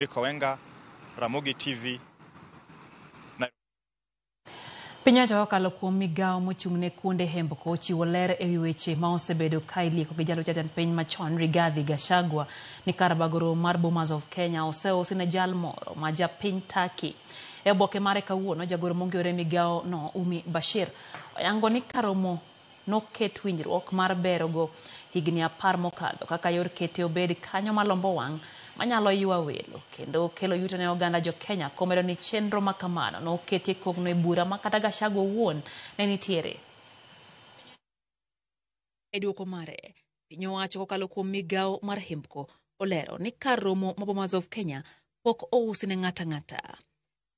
Eric Owenga, Ramogi TV. Piny owacho kokalo kuom migawo mochung' ne kuonde hembko ochiwo ler ewi weche ma osebedo ka ilieko gi jalup jatend piny machon Rigathi Gachagua ni kar bago romo mar Bomas of Kenya oseusi ne jal moro ma ja piny Turkey. E oboke mare kawuono, jagoro mong'ere migawo no Umi Bashir oyango ni kar romo noket winjruok mar berogo higni 10 mokadho kaka yor kete obed kanyo malombo wang' manyalo ywa welo kendo kelo yuto ne oganda jo Kenya komedo ni chenro ma kamano noketie kogno e bura ma kata Gachagua owuon ne nitiere. E duoko mare, piny owacho kokalo kuom migawo mar hembko olero ni kar romo ma Bomas of Kenya pok ousi ne ng'ata ng'ata.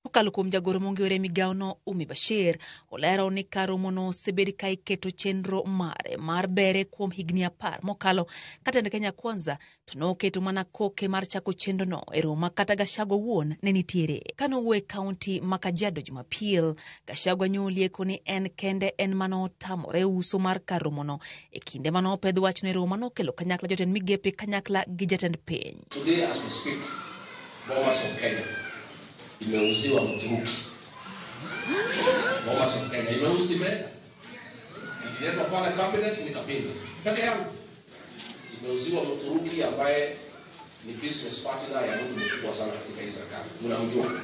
Kokalo kuom jagoro mong'ere migawo no Umi Bashir olero ni kar romono osebed ka iketo chenro mare mar bere kuom higni 10 mokalo ka tend Kenya Kwanza to noketo mana koke mar chako chenro no e romo ma kata Gachagua owuon ne nitiere. Kanowuoyo e kaunti ma Kajiado Jumapil, Gachagua nyolieko ni en kende en manotamore uso mar kar romono e kinde manopedh wachno e romo manokelo kanyakla jotend migepe kanyakla gi jatend piny. Today as we speak, Bomas of Kenya imeuziwa Mturuki. Bomas of Kenya imeuziwa, imeenda. Ililetwa pale cabinet nikapinga peke yangu. Imeuziwa Mturuki ambaye ni business partner ya mtu mkubwa sana katika hii serikali. Mnamjua.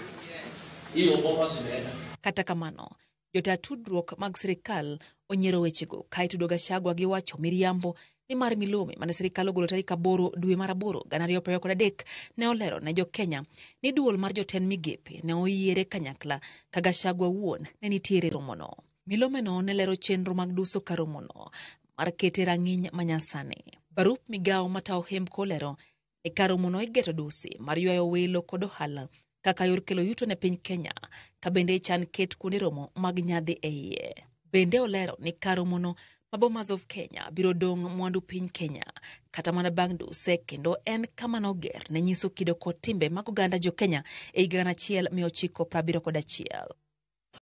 Hiyo Bomas imeenda. Kata kamano, jota tudruok mag sirikal onyiero wechego ka itudo Gachagua gi wacho miriambo ni mar milome mane sirikal ogolo tarik 8 dwe mar 8 2023 ne olero ne jo Kenya ni duol mar jotend migepe ne oyiere kanyakla ka Gachagua wuon ne nitiere romono. Milomeno ne lero chenro mag duso kar romono mar kete rang'iny manyasani. Barup migawo matayo hembko olero ni kar romono igeto dusi mar ywayo welo kod ohala kaka yor kelo yuto ne piny Kenya ka bende ichan ket kuonde romo mag nyadhi e iye. Bende olero ni kar romono ma Bomas of Kenya biro dong' mwandu piny Kenya kata mana bang' duse kendo en kama noger ne nyiso kido kod timbe mag oganda jo Kenya e higa 1971.